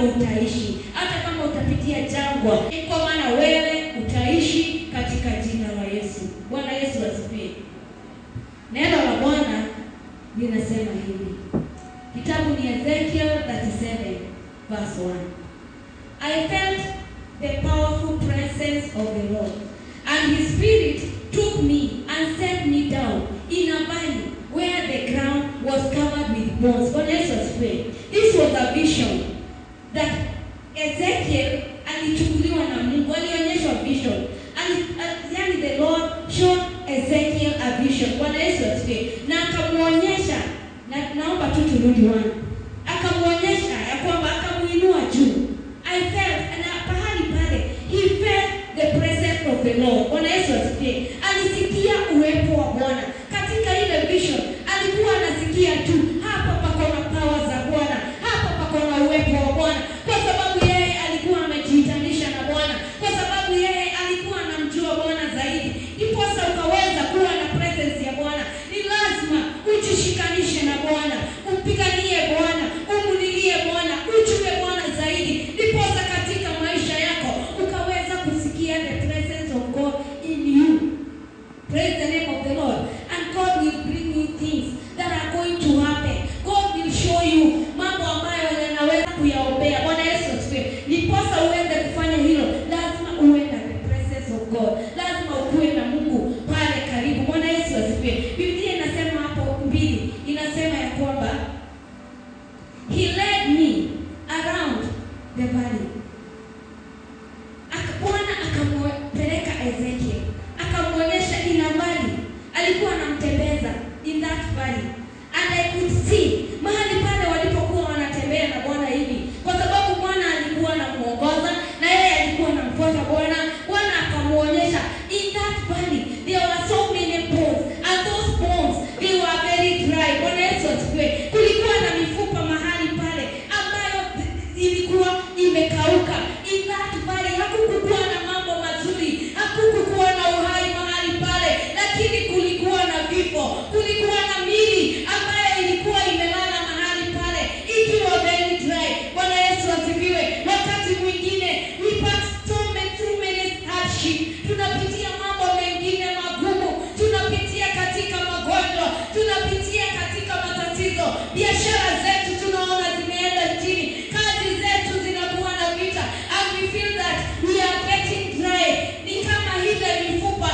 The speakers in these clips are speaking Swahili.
utaishi. Hata kama utapitia jangwa, kwa maana wewe utaishi katika jina la Yesu. Bwana Yesu asifiwe. Neno la Bwana linasema hivi. Kitabu ni Ezekiel 37 verse 1. I felt the powerful presence of the Lord, and his spirit took me and set me down in a valley where the ground was covered with bones. Bwana Yesu asifiwe. This was a vision that Ezekiel alichukuliwa na Mungu, alionyeshwa vision. Yani the Lord showed Ezekiel a vision. Bwana Yesu asifiwe. Na akamuonyesha, na naomba tu turudi one. Akamuonyesha ya kwamba akamuinua juu. I felt, na pahali pale he felt the presence of the Lord. Bwana Yesu asifiwe. Alisikia uwepo wa Bwana katika ile vision. Alikuwa anasikia tu hapa pako na power za Bwana, hapa pako na uwepo wa Bwana, kwa sababu yeye alikuwa amejiitanisha na Bwana, kwa sababu yeye alikuwa anamjua Bwana zaidi. Ndiposa ukaweza kuwa na presence ya Bwana, ni lazima ujishikanishe na Bwana, umpiganie Bwana, umulilie Bwana, ujue Bwana zaidi, ndiposa katika maisha yako ukaweza kusikia the presence of God in you. Praise the name of the Lord. And God will bring you things that are going to happen. God will show you mambo ambayo yanaweza kuyaombea. Bwana Yesu asifiwe. Ndiposa uweze kufanya hilo, lazima uwe na the presence of God. Lazima ukuwe na Mungu pale karibu. Bwana Yesu asifiwe. Biblia inasema hapo mbili, inasema ya kwamba he led me around the valley. Bwana akampeleka Ezekiel, akamwonyesha in a valley. Alikuwa anamtembeza in that valley and I could see mahali pale walipokuwa wanatembea na Bwana hivi, kwa sababu Bwana alikuwa anamuongoza na yeye alikuwa anamfuata Bwana. Bwana akamuonyesha in that valley there were so many bones, and those bones, they were very dry. Bwana Yesu asifiwe. Kulikuwa na mifupa mahali pale ambayo ilikuwa imekauka. In that valley hakukuwa na mambo mazuri, hakukuwa na uhai mahali pale, lakini kulikuwa na vifo, kulikuwa na miili ambayo ilikuwa imelala mahali pale ikiwa very dry. Bwana Yesu asifiwe. Wakati mwingine we pass so many, too many hardship, tunapitia mambo mengine magumu, tunapitia katika magonjwa, tunapitia katika matatizo, biashara zetu tunaona zimeenda chini, kazi zetu zinakuwa na vita, and we feel that we are getting dry. Ni kama ile mifupa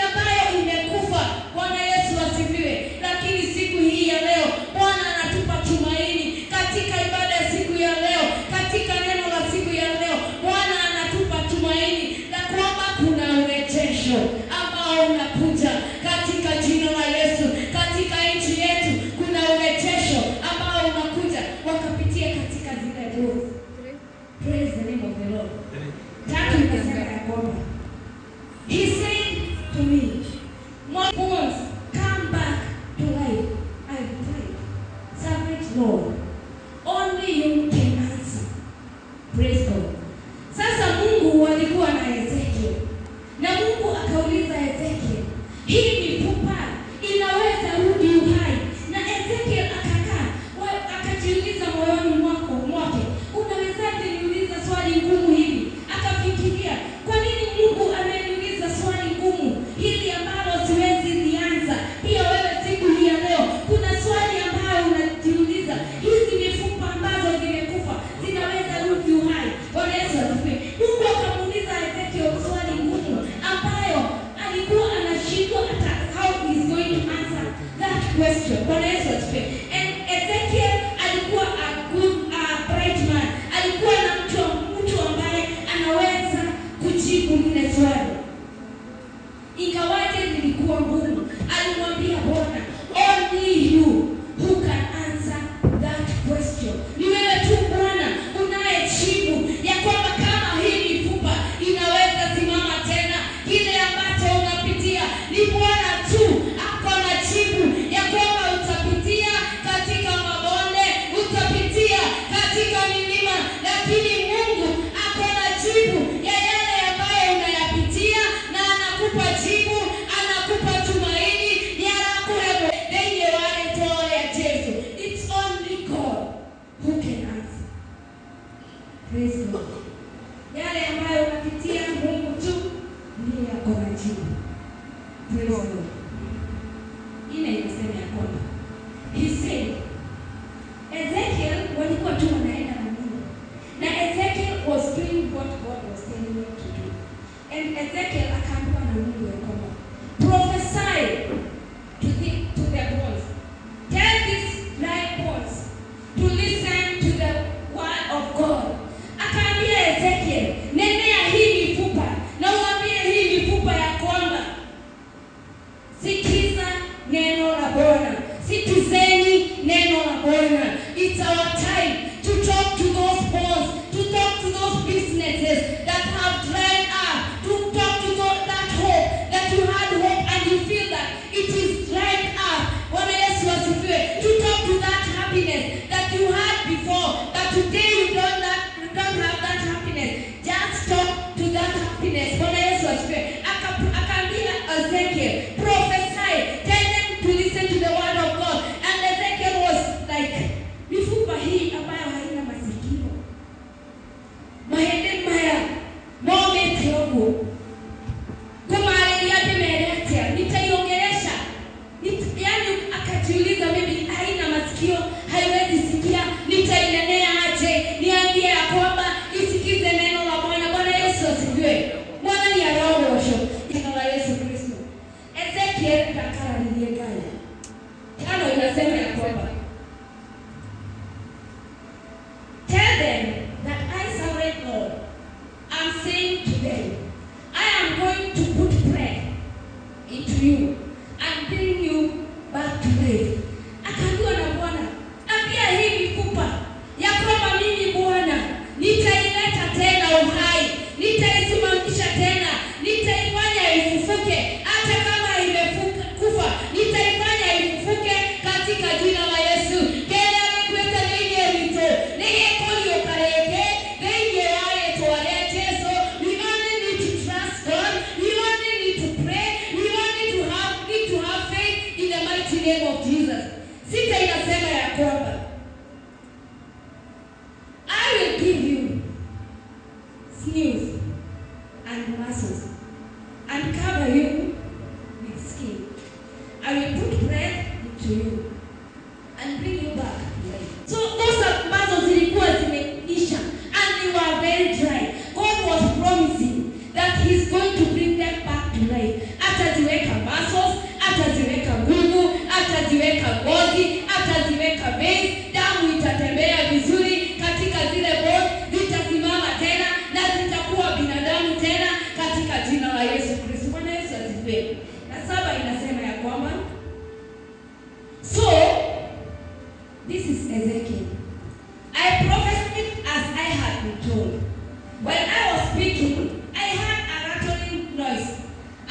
ambayo imekufa. Bwana Yesu asifiwe. Lakini siku hii ya leo Bwana anatupa tumaini katika ibada ya siku ya leo, katika neno la siku ya leo, Bwana anatupa tumaini la kwamba kuna urejesho ambao unakuja katika jina la Yesu. Katika nchi yetu kuna urejesho ambao unakuja, wakapitia katika zile doors. Praise the name of the Lord. Tatu inasema ya kwamba he said to me, "My bones, come back to life." I replied, "Sovereign Lord, only you can answer." Praise God. Sasa Mungu alikuwa na Ezekiel na Mungu akauliza Ezekiel, "Hii mifupa inaweza rudi uhai?" Na Ezekiel akakaa akajiuliza moyoni mwake, "Unawezaje niuliza swali ngumu hivi?" Akafikiria, "Kwa nini Mungu ameniuliza swali ngumu hili ambalo siwezi lianza?" Pia wewe siku hii ya leo kuna swali ambayo unajiuliza, hizi mifupa ambazo zimekufa Walikuwa tu wanaenda na Mungu. Na Ezekiel was doing what God was telling him to do. And Ezekiel akaambiwa na Mungu ya kwamba, "Prophesy to the bones. Tell these dry bones to listen to the word of God." Akaambia Ezekiel, "Nenea hii mifupa na uambie hii mifupa ya kwamba sikiza neno la Bwana. Sikizeni neno la Bwana." It's our time to talk to those bones, to talk to those businesses that have dried up, to talk to that hope that you had hope and you feel that it is dried up. Bwana Yesu asifiwe. To talk to that happiness that you had before, but today you don't have that happiness. Just talk to that happiness. Bwana Yesu asifiwe. Akaambia Ezekiel, "Prophesy, tell them to listen to the word of God." And Ezekiel was like, "Mifupa hii ambayo haina masikio, mahĩndĩ maya momĩte ũguo, ngũmarĩria ndĩmere atĩa? Nitaiongelesha?" Yani akajiuliza, "Maybe haina masikio, haiwezi sikia, nitainenea aje? Niambie ya kwamba isikize neno la Bwana?" Bwana Yesu asifiwe. Bwana ni arogocwo jina la Yesu Kristo. Ezekiel ndakararirie Ngai. 5 inasema ya kwamba, "Tell them that I, sovereign Lord, am saying to them, I am going to put breath into you and bring you back to life." Akaambiwa na Bwana, "Ambia hii mifupa ya kwamba mimi Bwana nitaileta tena uhai, nitaisimamisha tena, nitaifanya ifufuke, hata kama imefuka kufa, nitaifanya ifufuke katika jina la Yesu." Kĩrĩa gĩkuĩte thĩinĩ witũ nĩgĩkũriũka rĩngĩ thĩinĩ wa rĩtwa rĩa Jesu. We only need to trust God. We only need to pray. We only need to have faith in the mighty name of Jesus. 6 inasema ya kwamba, "I will give you sinews and muscles and cover you with skin. I will put breath into you and bring you back to life." So those ambazo zilikuwa zimeisha and they were very dry, God was promising that he's going to bring them back to life. Ataziweka muscles, ataziweka nguvu, ataziweka ngozi, ataziweka veins, damu itatembea vizuri katika zile bones, zitasimama tena na zitakuwa binadamu tena katika jina la Yesu Kristo. Bwana Yesu asifiwe. Na 7 inasema ya kwamba, so this is Ezekiel. "I prophesied as I had been told. When I was speaking, I heard a rattling noise,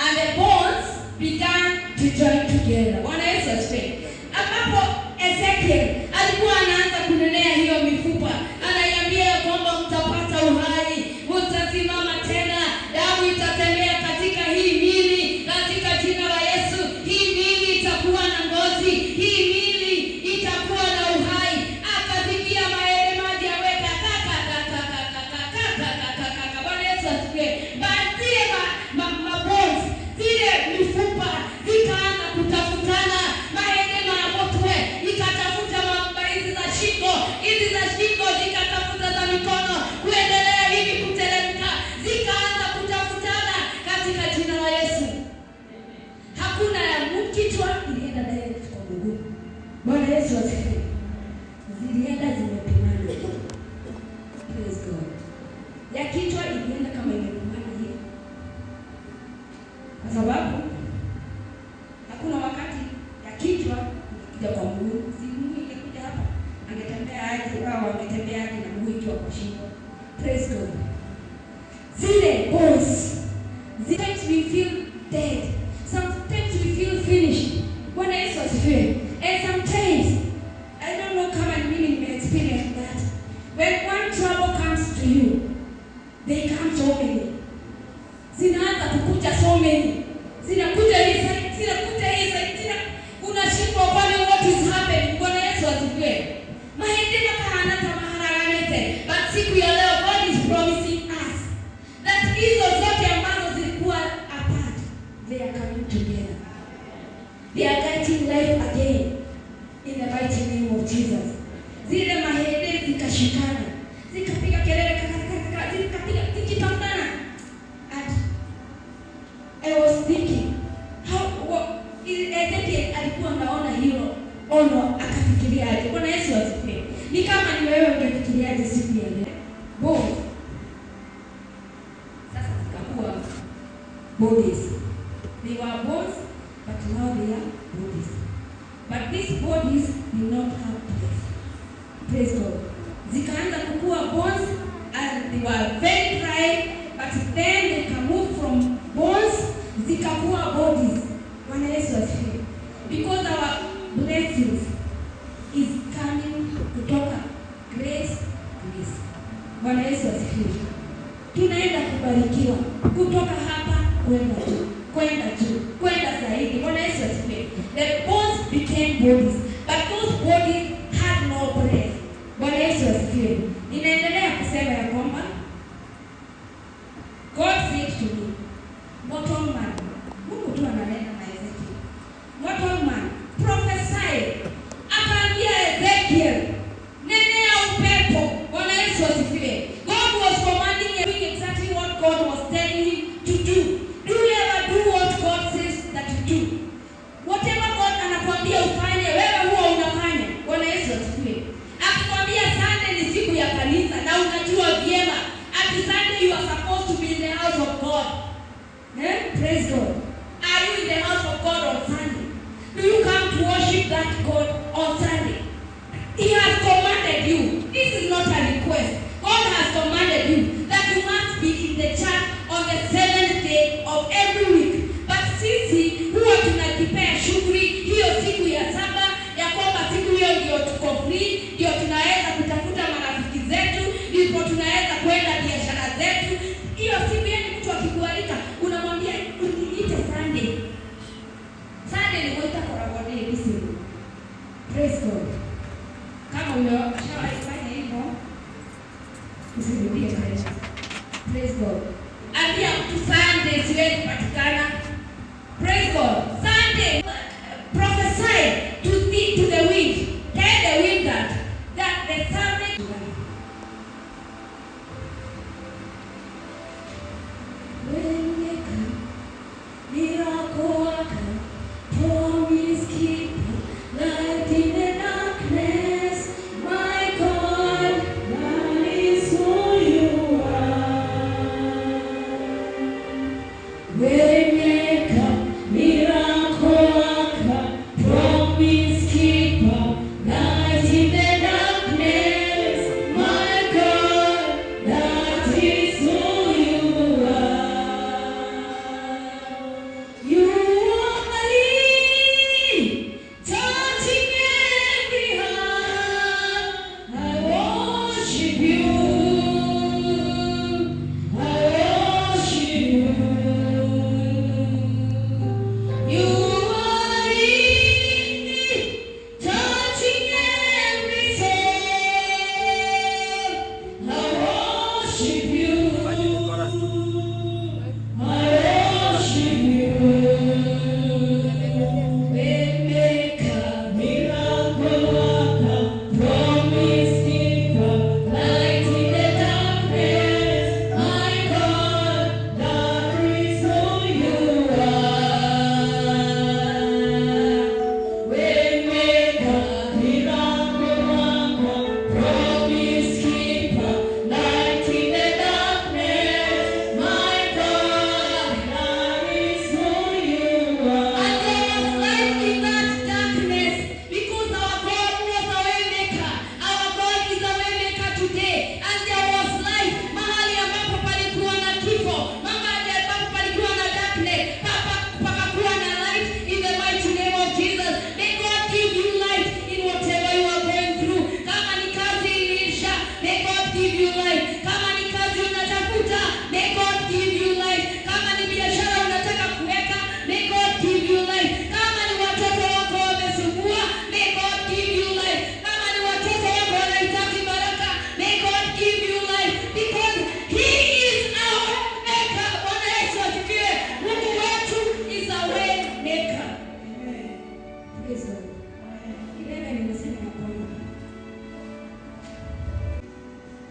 and the bones began to join together." Bwana Yesu asifiwe. Ambapo Ezekiel alikuwa anaanza kunenea hiyo mifupa, anaiambia ya kwamba mtapata uhai, mtasimama tena, damu itatembea katika hii miili, katika jina la Yesu. Hii miili itakuwa na ngozi, hii miili itakuwa na uhai. Akafikia maele maji aweka kaka kaka kaka kaka kaka kaka kaka. Bwana Yesu asifiwe. Zile ma bones, zile mifupa zikaanza kutafutana, mahende maamotwe ikatafuta hizi za shingo, hizi za shingo zikatafuta za mikono, kuendelea hivi kuteremka, zikaanza kutafutana katika jina la Yesu. Hakuna ya kichwa ilienda direct kwa mguu. Bwana Yesu asifiwe. Zilienda zimepimana. Praise God. Ya kichwa ilienda kama imepimana hivi, kwa sababu hakuna wakati ya kichwa ingekuja kwa mguu. Si mguu ingekuja hapa, angetembea aje? Au angetembea aje na mguu ikiwa kwa shingo? Praise God. Zile bones. Sometimes we feel dead. Sometimes we feel finished. Bwana Yesu asifiwe. And sometimes, I don't know kama ni mimi nime experience that. When one trouble comes to you, they come so many. Zinaanza kukuja so many. Zinakuja hii side, zinakuja hii side, unashindwa, kwani what is happening? Bwana Yesu asifiwe. Mahĩndĩ makahana ta maharaganĩte. But siku ya leo God is promising us that hizo zote ambazo zilikuwa apart, they are coming together. They are getting life again in the mighty name of Jesus. Zile mahĩndĩ Zikashikana, zikapiga kelele, kaka, zikapiga zikitafutana. And I was thinking how, what, Ezekiel alikuwa anaona hilo ono akafikiriaje? Bwana Yesu asifiwe. Ni kama ni wewe ungefikiriaje siku ya leo? Bones sasa zikakuwa bodies. They were bones, but now they are bodies. But these bodies did not have breath. Praise God. Zikaanza kukua bones and they were very dry, but then they can move from bones zikakuwa bodies. Bwana Yesu asifiwe. Because our blessings is coming kutoka grace to grace. Bwana Yesu asifiwe. Tunaenda kubarikiwa kutoka hapa kwenda juu, kwenda juu, kwenda zaidi. Bwana Yesu asifiwe. The bones became bodies, but those bodies had no breath. Bwana Yesu asifiwe. Ninaendelea kusema ya kwamba God said to me, "Mortal man," Mungu tu ananena na Ezekiel. "Mortal man, prophesy." Akaambia Ezekiel, "Nenea upepo." Bwana Yesu asifiwe. God was commanding him, doing exactly what God was telling him to do. Do you ever do what God says that you do? Whatever God anakuambia ufanye, wewe huwa unafanya. Bwana Yesu asifiwe. Akikwambia Sunday ni siku ya kanisa na unajua vyema ati Sunday you are supposed to be in the house of God. Eh? Praise God. Are you in the house of God on Sunday? Do you come to worship that God on Sunday? He has commanded you. This is not a request. God has commanded you that you must be in the church on the seventh day of every week. But sisi huwa tunajipea shughuli hiyo siku ya saba, ya kwamba siku hiyo ndio tuko free, ndio tunaweza kutafuta marafiki zetu, ndipo tunaweza kwenda biashara zetu. Hiyo siku, yani mtu akikualika unamwambia, "Uniite Sunday." Sunday ni kuita koragone hivi. Praise God. Kama umeshawahi fanya hivyo, usirudie tena. Praise God. Ambia mtu, "Sunday siwezi kupatikana." Praise God. Sunday, prophesy to the wind. Tell the wind that the servant. Waymaker, miracle worker, promise keeper, light in the darkness, my God, that is who you are. Waymaker.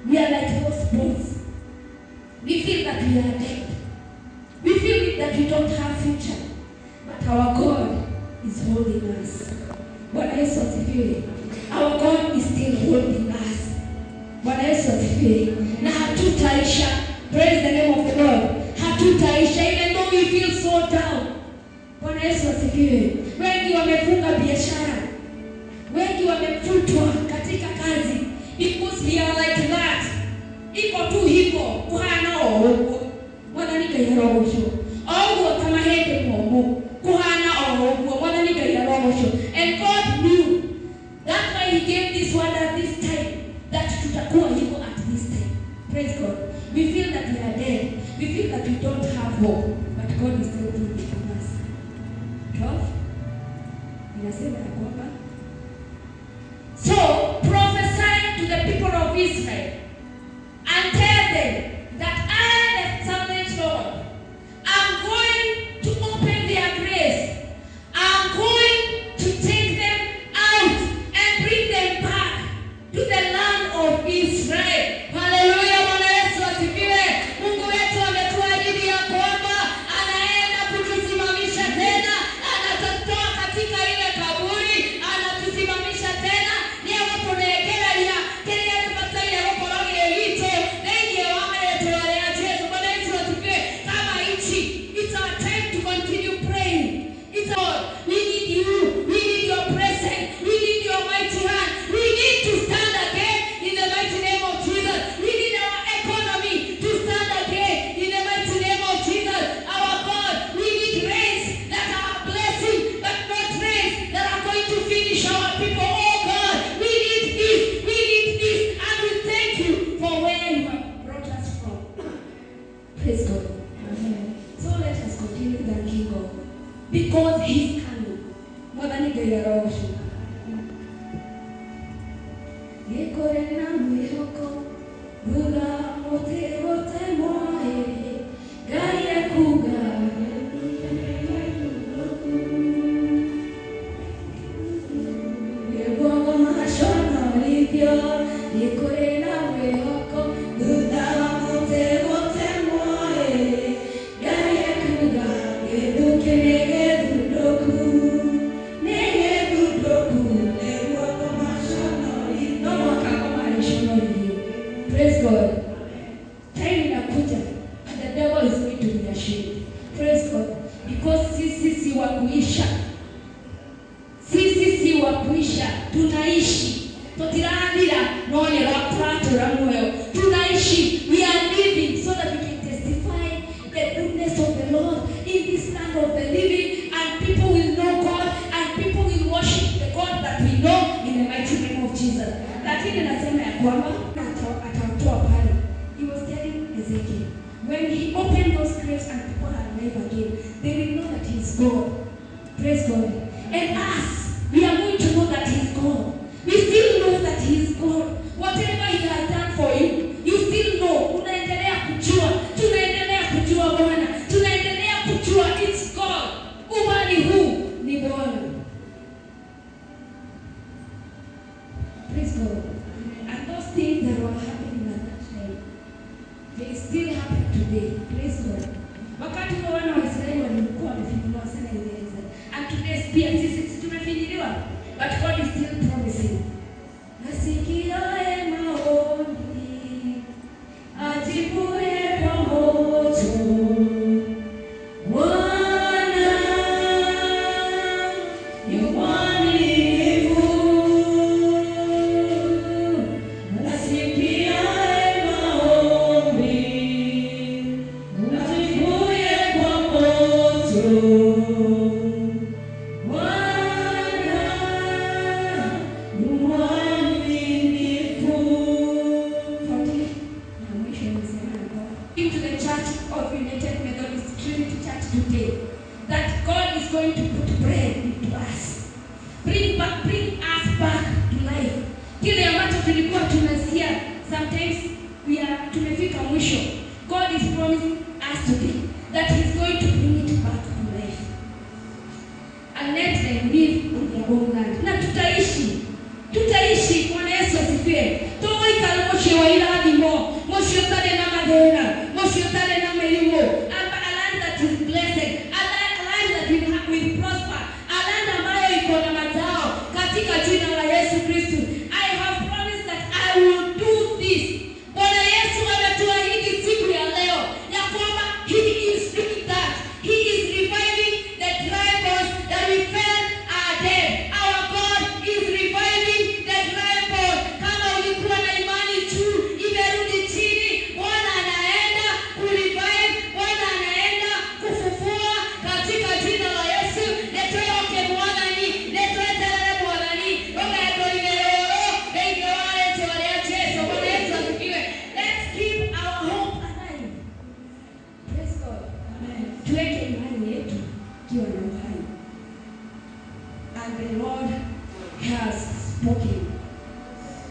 We are like those bones. We feel that we are dead. We feel that we don't have future. But our God is holding us. Bwana Yesu asifiwe. Our God is still holding us. Bwana Yesu asifiwe. Na hatutaisha. Praise the name of the Lord. Hatutaisha even though we feel so down. Bwana Yesu asifiwe. Wengi wamefunga biashara. Wengi wamefutwa katika kazi because we are like that. Iko tu hivyo kuhana o ũguo. Mwathani Ngai arogocwo. O ũguo ta mahĩndĩ momũ. Kuhana o ũguo. Mwathani Ngai arogocwo. And God knew. That's why he gave this word at this time, that tutakuwa hivyo at this time. Praise God. We feel that we are dead. We feel that we don't have hope. But God is still breathing on us. 12 inasema ya kwamba, "So prophesy to the people of Israel and tell them that I, the Sovereign Lord, am going to open their graves. I'm going to take them out and bring them back to the land of Israel." Haleluya, Bwana Yesu asifiwe. Mungu wetu ametuahidi ya kwamba anaenda kutusimamisha tena, anatutoa katika ile kaburi, anatusimamisha tena. Nĩegũtũnengereria kĩrĩa gĩbataire gũkorwo gĩ gitũ thĩinĩ wa rĩtwa rĩa Jesu. Bwana Yesu asifiwe. Kama nchi, it's our time to continue praying. It's our, we need you. We need your presence. We need your mighty hand. We need to stand again in the mighty name of Jesus. We need our economy to stand again in the mighty name of Jesus. Our God, we need rains that are blessing, but not rains that are going to finish our people. Oh God, we need this. We need this. And we thank you for where you have brought us from. Praise God. Amen. So let us continue thanking God because He's coming. Mwathani Ngai arogocwo. Nĩkũrĩ na mwĩhoko thutha mũtĩ gũtemwo ĩ, Ngai ekuga nĩguo maconorithio. Nĩkũrĩ na mwĩhoko thutha wa mũtĩ gũtemwo ĩ, Ngai ekuga gĩthukĩ nĩ gĩthundũku, nĩ gĩthundũku nĩguo kũmaconorithio. No mũhaka marĩconorithio. Praise God. Time inakuja and the devil is going to be ashamed. Praise God. Because sisi si wa kuisha. Sisi si wa kuisha, tunaishi. Tutirathira no nĩ tũratũra muoyo. Tunaishi, we are living so that we can testify the goodness of the Lord in this land of the living, and people will know God and people will worship the God that we know in the mighty name of Jesus. Lakini nasema ya kwamba atawatoa pale. He was telling Ezekiel, when he opened those graves and people are alive again, they will know that he is God. Praise God. And us, we are going to know that he is God. We still know that he is God. Whatever he has done for you, you still know. Unaendelea kujua. Tunaendelea kujua Bwana. Tunaendelea kujua it's God. Ubali huu ni Bwana. Praise God. And those things that were happening at that time, they still happen today. Praise God. Wakati huo wana wa Israeli walikuwa wamefinyiliwa sana ile Israel. And today pia sisi tumefinyiliwa. But God is still promising. Asikiaye maombi, ajibuye kwa moto. Bwana yu mwaminifu, asikiaye maombi, ajibuye kwa moto. Bwana yu mwaminifu. 40 na mwisho nimesema ya kwamba into the Church of United Methodist Trinity Church today that God is going to put bread into us. Bring us back to life. Kile ambacho tulikuwa tunasikia sometimes we are tumefika mwisho. God is promising us today that He's going to bring it back to life. And let them live in their own land. Na tutaishi. Tutaishi. Bwana Yesu asifiwe. Tũgũikara mũciĩ wa irathimo.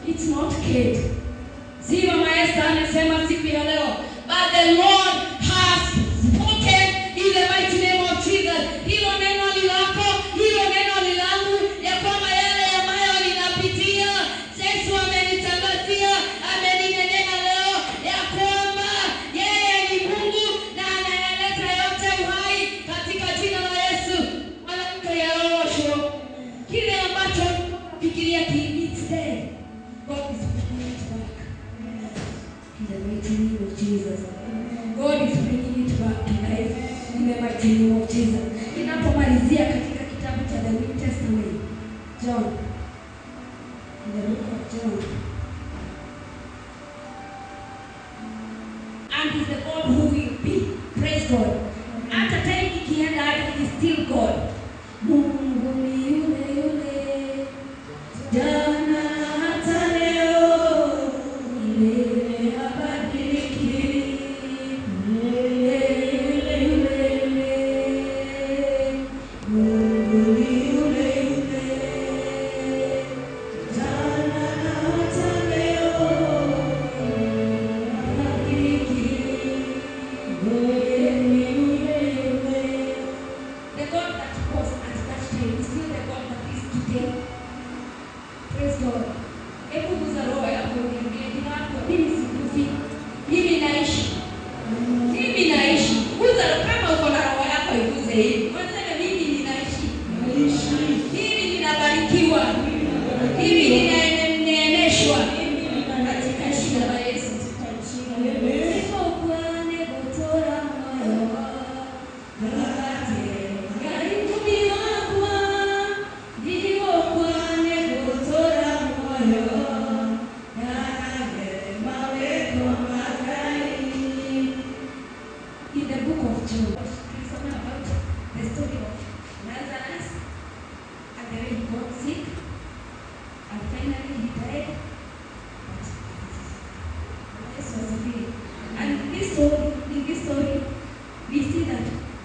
It's not Kate. Si Mama Esther anasema siku ya leo, but the Lord has spoken in the mighty name of Jesus. Hilo neno ni lako, hilo neno ni langu, ya kwamba yale ambayo ninapitia, Yesu amenitangazia, ameninenea leo ya kwamba yeye ni Mungu na anayaleta yote uhai katika jina la Yesu. Mwanamke ya roho, kile ambacho fikiria it's dead. God is bringing it back. In the mighty name of Jesus. God is bringing it back to life. In the mighty name of Jesus. Ninapomalizia katika kitabu cha the New Testament, John. In the book of John. And he's the God who will be. Praise God. Hata time ikienda hata he is still God. Mungu ni yule yule jana hata leo, milele habadiliki. Yule yule yule, Mungu ni yule yule jana na hata leo, habadiliki. Yeye ni yule yule. The God that was at that time is still the God that is today. Praise God. Hebu guza roho yako uniambie, "Ninapo mimi sikufi. Mimi naishi. Mimi naishi." Guza kama uko na roho yako iguze hivi. Waseme, "Mimi ninaishi. Mimi ninabarikiwa. Mimi ninaneemeshwa katika jina la Yesu." Nĩgũkwa nĩgũtũra muoyo ngate Ngai ngumi wakwa ndigũkwa nĩgũtũra muoyo nganage mawĩko ma Ngai. In the book of John, tulisoma about the story of Lazarus and the way he got sick and finally he died. But Yesu asifiwe. And in this story, we see that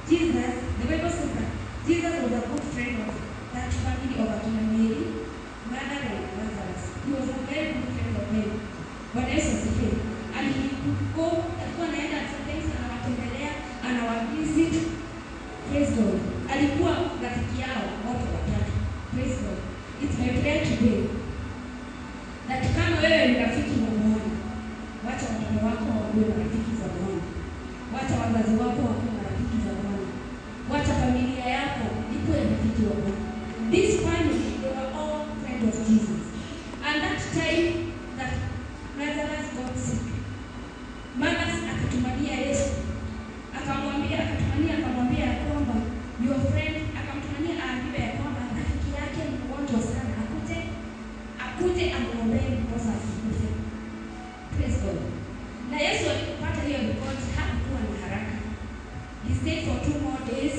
Jesus, the Bible says that Jesus was a good friend of that family of akina Mary, Martha and Lazarus. He was a very good friend of them. Bwana Yesu asifiwe. And he could go, alikuwa anaenda sometimes anawatembelea, anawavisit. Praise God. Alikuwa rafiki yao wote watatu. Praise God. It's my prayer today that kama wewe ni rafiki wa Bwana, wacha watoto wako wakuwe marafiki za Bwana. Wacha wazazi wako wakuwe marafiki za Bwana. Wacha familia yako ikuwe rafiki wa Bwana. This family, they were all friends of Jesus. And that time that Lazarus got sick, Martha akatumania Yesu, akamwambia, akatumania, akamwambia ya kwamba your friend, akamtumania aambiwe ya kwamba rafiki yake ni mgonjwa sana, akuje amwombee ndiposa asikufe. Praise God. Na Yesu alipopata hiyo report hakukuwa na haraka. He stayed for 2 more days,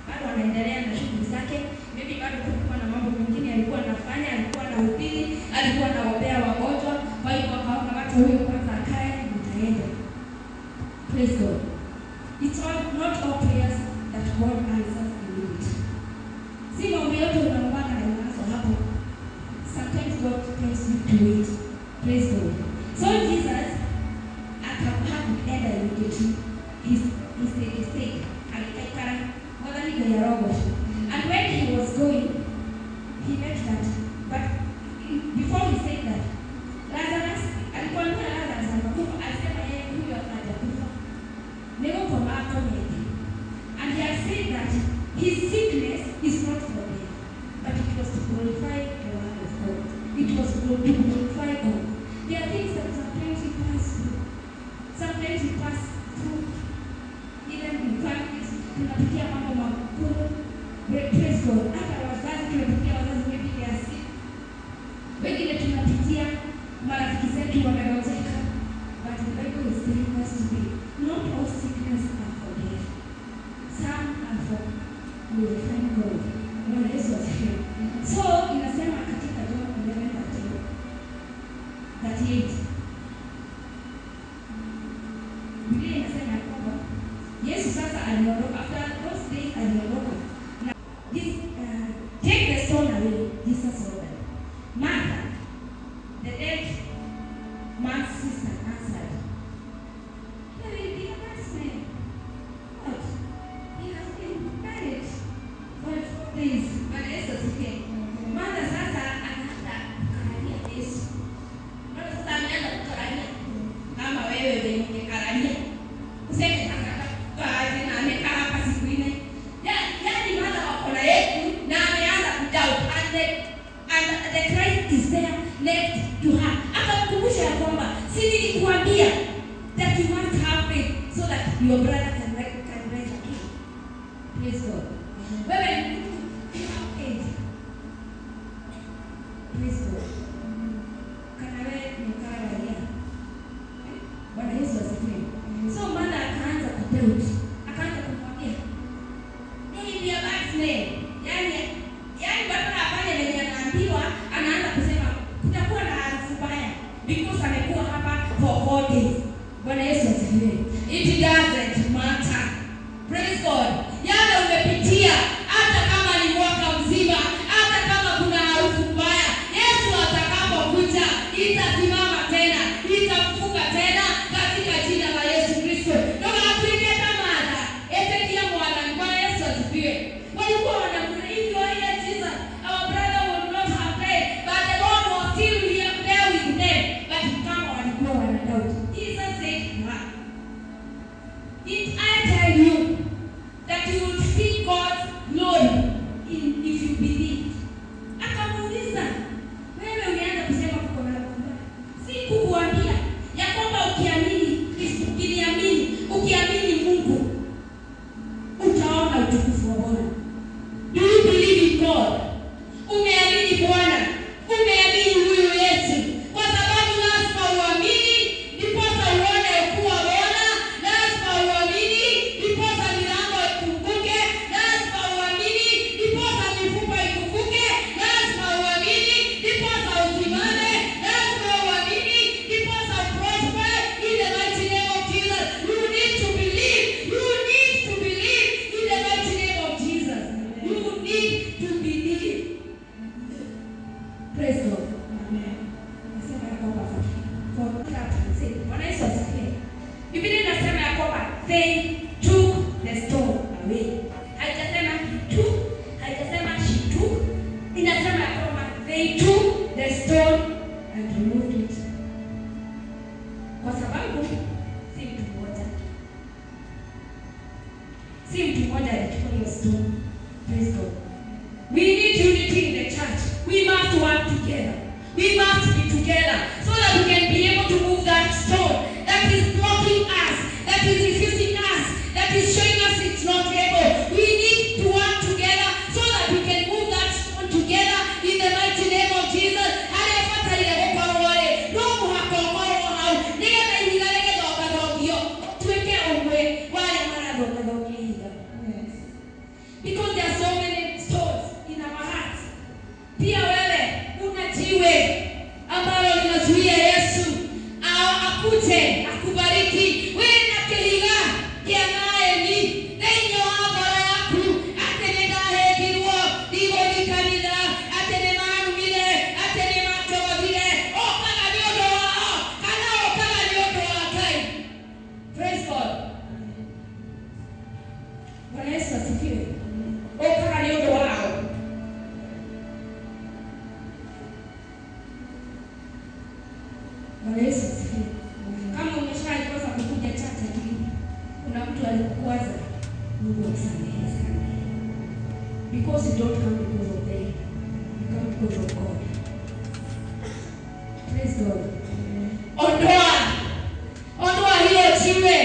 bado anaendelea na shughuli zake. Maybe bado kulikuwa na mambo mengine alikuwa anafanya, alikuwa anahubiri, alikuwa anaombea wagonjwa. Kwa hivyo akaona watu huyo kwanza akae, nitaenda. Praise God. It's all, not all prayers that God answers immediately. Si maombi yote unaombaga na inaanza hapo. Sometimes God tells you to wait. Praise God. So Jesus hakuenda immediately. He stayed. Alikaikara. Mwathani Ngai arogocwo. And when he was going, he met that. But before he said that, Lazarus, alipoambiwa Lazarus amekufa, alisema yeye huyo hajakufa. Nĩgũkoma akomete. And he had said that his sickness is not for death, but it was to glorify the word of God. It was to glorify God. There are things that sometimes we pass through. Sometimes we pass through even in families, tunapitia mambo magumu. Praise God. Hata wazazi tunapitia, wazazi maybe they are sick. Wengine tunapitia marafiki zetu wamegonjeka. But the Bible is telling us today, not all sickness are for death. Some are for glorifying God. Bwana Yesu asifiwe. So inasema katika John 11:38. Biblia inasema ya kwamba Yesu sasa aliondoka, after those days aliondoka. Na this, "Take the stone away," Jesus ordered. Martha, the dead Man's sister answered, "There will be a bad smell. What? He has been buried for 4 days." Bwana Yesu asifiwe. Mara sasa anaanza kukararia Yesu. Mara sasa ameanza kukararia. Kama wewe venye ungekararia. Useme sasa atakufa na amekaa hapa siku 4. Yaani mara wako na Yesu na ameanza kudoubt and the Christ is there next to her. Akamkumbusha ya kwamba si nilikuambia that you must have faith so that your brother can rise again. Praise God. Wewe ni mtu, you have faith. Praise God. Kana wewe ni kararia. Bwana Yesu asifiwe. So mara akaanza kudoubt. Akaanza kumwambia, "Hey, be a bad smell." Yaani badala afanye venye anaambiwa, anaanza kusema kutakuwa na harufu mbaya because amekuwa hapa for 4 days. Bwana Yesu asifiwe. It doesn't matter. Praise God. Yale umepitia, hata kama ni mwaka mzima, hata kama kuna harufu mbaya, Yesu atakapokuja itasimama tena, itafufuka tena katika jina la Yesu Kristo. Ndũgatuĩke ta Martha, ĩtĩkia Mwathani. Bwana Yesu asifiwe. Walikuwa wanamuuliza hivyo, "Here Jesus, our brother would not have died," but the Lord was still here there with them. But kama walikuwa wana doubt. Jesus said to her, "Did I tell you that you will see God's glory if you believe?" Akamuuliza, "Wewe umeanza kusema kuko na harufu mbaya. Sikukuambia ya kwamba ukiamini, ukiniamini, ukiamini Mungu utaona utukufu wa Bwana?" Do you believe in God? Umeamini Bwana? Umeamini huyu Yesu? Kwa sababu lazima uamini ndiposa uone ukuu wa Bwana. Lazima uamini ndiposa milango ifunguke. Lazima uamini ndiposa mifupa ifufuke. Lazima uamini ndiposa usimame. Lazima uamini ndiposa uprosper in the mighty name of Jesus. You need to believe. You need to believe in the mighty name of Jesus. You need to believe. Praise God. Nasema ya kwamba for that say, Bwana Yesu asifiwe. Biblia inasema ya kwamba they took the stone away. Haijasema he took, haijasema she took. Inasema ya kwamba they took the stone and removed it. Kwa sababu si mtu mmoja. Si mtu mmoja alichukua hiyo stone. Praise God. We need unity in the church. We must work together. We must be together so that we can be able to move that stone that is blocking us, that is refusing us, that is showing us it's not able. We need to work together so that we can move that stone together in the mighty name of Jesus. Harĩa bataire gũkorwo rĩ, no mũhaka ũkorwo hau nĩgetha ihiga rĩgĩthongathongio ũtuĩke ũmwe wa arĩa marathongathongia ihiga. Because there are so many stones in our hearts. Pia wewe una jiwe ambalo linazuia Yesu au akuje akubariki. Wĩna kĩhiga kĩa Naemi thĩinĩ wa ngoro yaku atĩ nĩ ndahĩngirwo ndigũthiĩ kanitha, atĩ nĩ manumire, atĩ nĩ manjogothire. Ũkaga nĩ ũndũ wao kana ũkaga nĩ ũndũ wa Ngai? Praise God. Bwana Yesu asifiwe. Ũkaga nĩ ũndũ wao? Bwana Yesu asifiwe. Kama umeshaikosa kukuja church lakini kuna mtu alikukwaza, Mungu akusamehe sana. Because you don't come because of them. You come because of God. Praise God. Ondoa. Ondoa hiyo jiwe.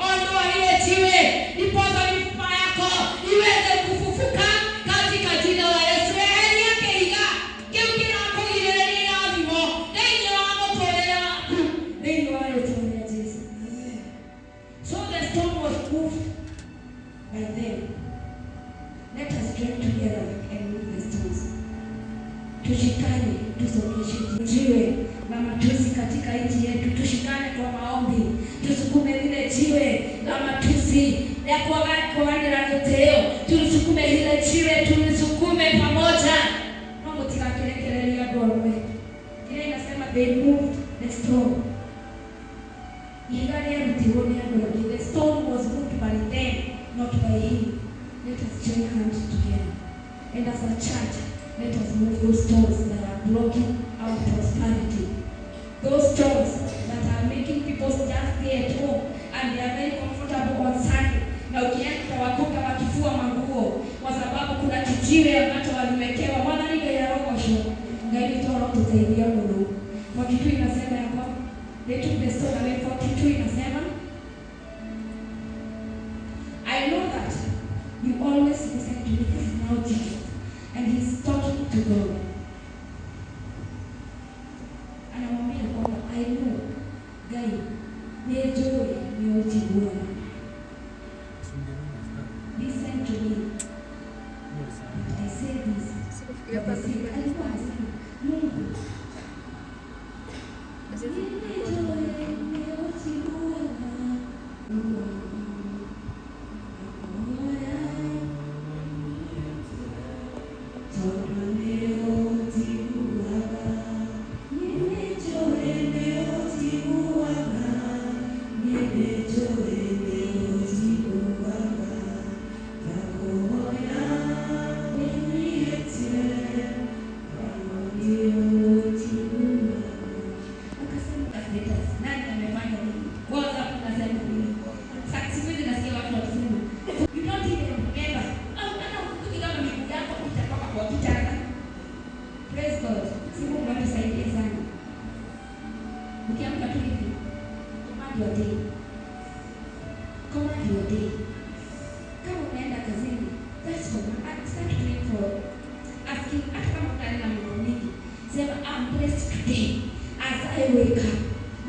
Ondoa hiyo jiwe. Ndiposa mifupa yako iweze kufufuka katika jina la Yesu. Eheria kĩhiga kĩu kĩrakũgirĩrĩria irathimo thĩinĩ wa mũtũrĩre waku, thĩinĩ wa rĩĩtwa rĩa Jesu. So the stone was moved by them. Let us join together and move the stones. Tushikane, tusongeshe jiwe la matusi katika nchi yetu. Tushikane kwa maombi, tusukume lile jiwe la matusi ya kwaganĩra gĩtĩo, tulisukume lile jiwe, tulisukume pamoja. No mũtigakĩrekereria andũ amwe. Ile inasema they moved moved the stone. Ihiga rĩarutirwo nĩ andũ angĩ. The stone was moved by them, not by him. Let us join hands together. And as a church, let us move those stones that are blocking our prosperity. Those stones that are making people just stay at home and they are very comfortable on Sunday. Na ukienda utawakuta wakifua manguo kwa sababu kuna kijiwe ambacho waliwekewa. Mwathani Ngai arogocwo. Ngai witũ arotuteithia mũno. 42 inasema ya kwamba they took the stone away. 42 inasema, "I know that you always listen to me." This is now Jesus and he's talking to God. Anamwambia kwamba, "I know, Ngai, nĩnjũĩ nĩ ũnjiguaga. Listen to me. But I say this." Sikufikiria kwa Alikuwa anasema Mungu, nĩnjũĩ nĩ ũnjiguaga. Ngahoya tondũ nĩ ũnjiguaga. Nĩnjũĩ nĩ ũnjiguaga. Nĩnjũĩ nĩ ũnjiguaga. Ngahoya nĩnyihĩtie tondũ nĩ ũnjiguaga. Akasema status. Nani amefanya nini? WhatsApp unasema nini? Sasa siku hizi nasikia watu wakisema, you don't even remember. Au hata hukumbuki kama miguu yako itatoka kwa kitanda. Praise God. Si Mungu atusaidie sana. Ukiamka tu hivi, command your day. Command your day. Kama unaenda kazini, just command. Start praying for asking, hata kama utanena mambo mingi. Sema, "I'm blessed today as I wake up.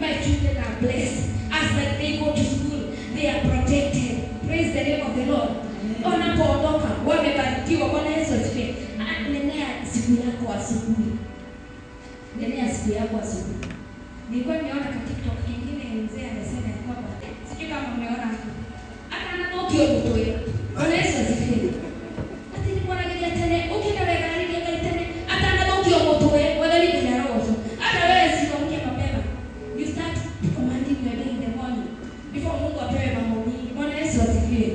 My children are blessed. As they go to school, they are protected." Praise the name of the Lord. Wanapoondoka wamebarikiwa. Bwana Yesu asifiwe. Ah, nenea siku yako asubuhi. Nenea siku yako asubuhi. Nilikuwa nimeona kwa TikTok kingine, mzee amesema ya kwamba, sijui kama mmeona, hata anathũkio mũtwe. Bwana Yesu asifiwe. Ati nĩmwarageria tene ũkĩenda wega arĩria Ngai tene atanathũkio mũtwe. Mwathani Ngai arogocwo. Hata wewe si uamke mapema. You start commanding your day in the morning before Mungu apewe mambo mingi. Bwana Yesu asifiwe.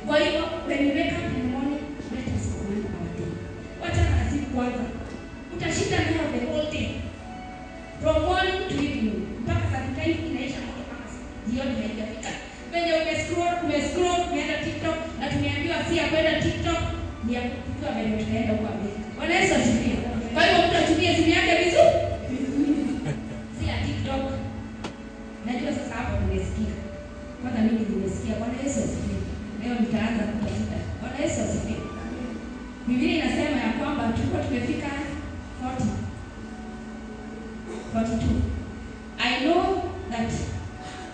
Kwa hiyo when you wake up in the morning, let us command our day. Wachana na simu kwanza. Utashinda nayo the whole day. From morning to evening. Mpaka sometimes inaisha moto kama jioni haijafika. Venye umescroll, umescroll, umeenda TikTok na tumeambiwa si ya kwenda TikTok, ni ya kujua venye tunaenda huko Amerika. Bwana Yesu asifiwe. Kwa hivyo mtu atumie simu yake vizuri. Si ya TikTok. Najua sasa hapo nimesikia. Kwanza mimi nimesikia. Bwana Yesu asifiwe. Leo nitaanza kutafuta. Bwana Yesu asifiwe. Biblia inasema ya kwamba tulikuwa tumefika 40 42. I know that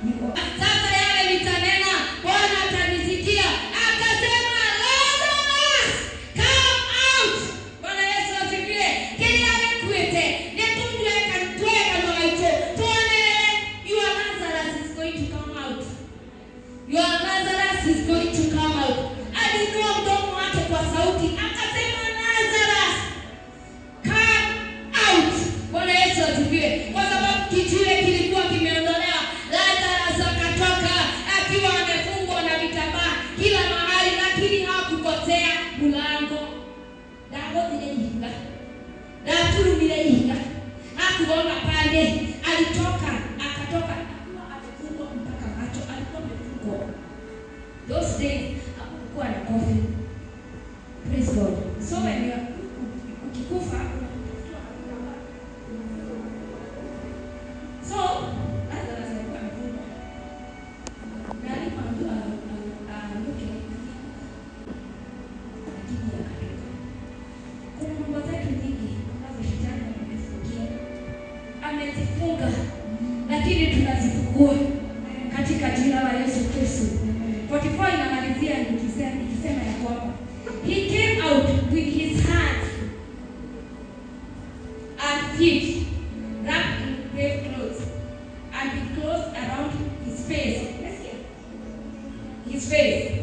you Sasa yale nitanena, Bwana atanisikia. Akasema, "Lazarus, come out." Bwana Yesu asifiwe. Kĩrĩa gĩkuĩte nĩtũtue twoe kanua gaitũ tuonere, your Lazarus is going to come out. Your Lazarus is going to come out. Aliinua mdomo wake kwa sauti akasema, "Lazarus, come out." Bwana Yesu asifiwe. Kwa sababu kijiwe kilikuwa kimeondolewa, Lazarus akatoka akiwa amefungwa na vitambaa kila mahali, lakini hakukosea mlango. Ndagothire ihiga, ndaturumire ihiga, hakugonga pande. Alitoka, akatoka akiwa amefungwa mpaka macho, alikuwa amefungwa. Those days hakukuwa na coffin. Praise God. So when you are, ukikufa unatafutiwa na vitambaa. So Lazarus alikuwa amefungwa. Na alipoambiwa aanguke, lakini akatoka. Kuna mambo zetu nyingi ambazo shetani ametufungia, amezifunga, lakini tunazifungua katika jina la Yesu Kristo. 44 inamalizia nikisema ya kwamba he came out with his hands and feet wrapped in grave clothes and with clothes around his face. Nasikia? His face.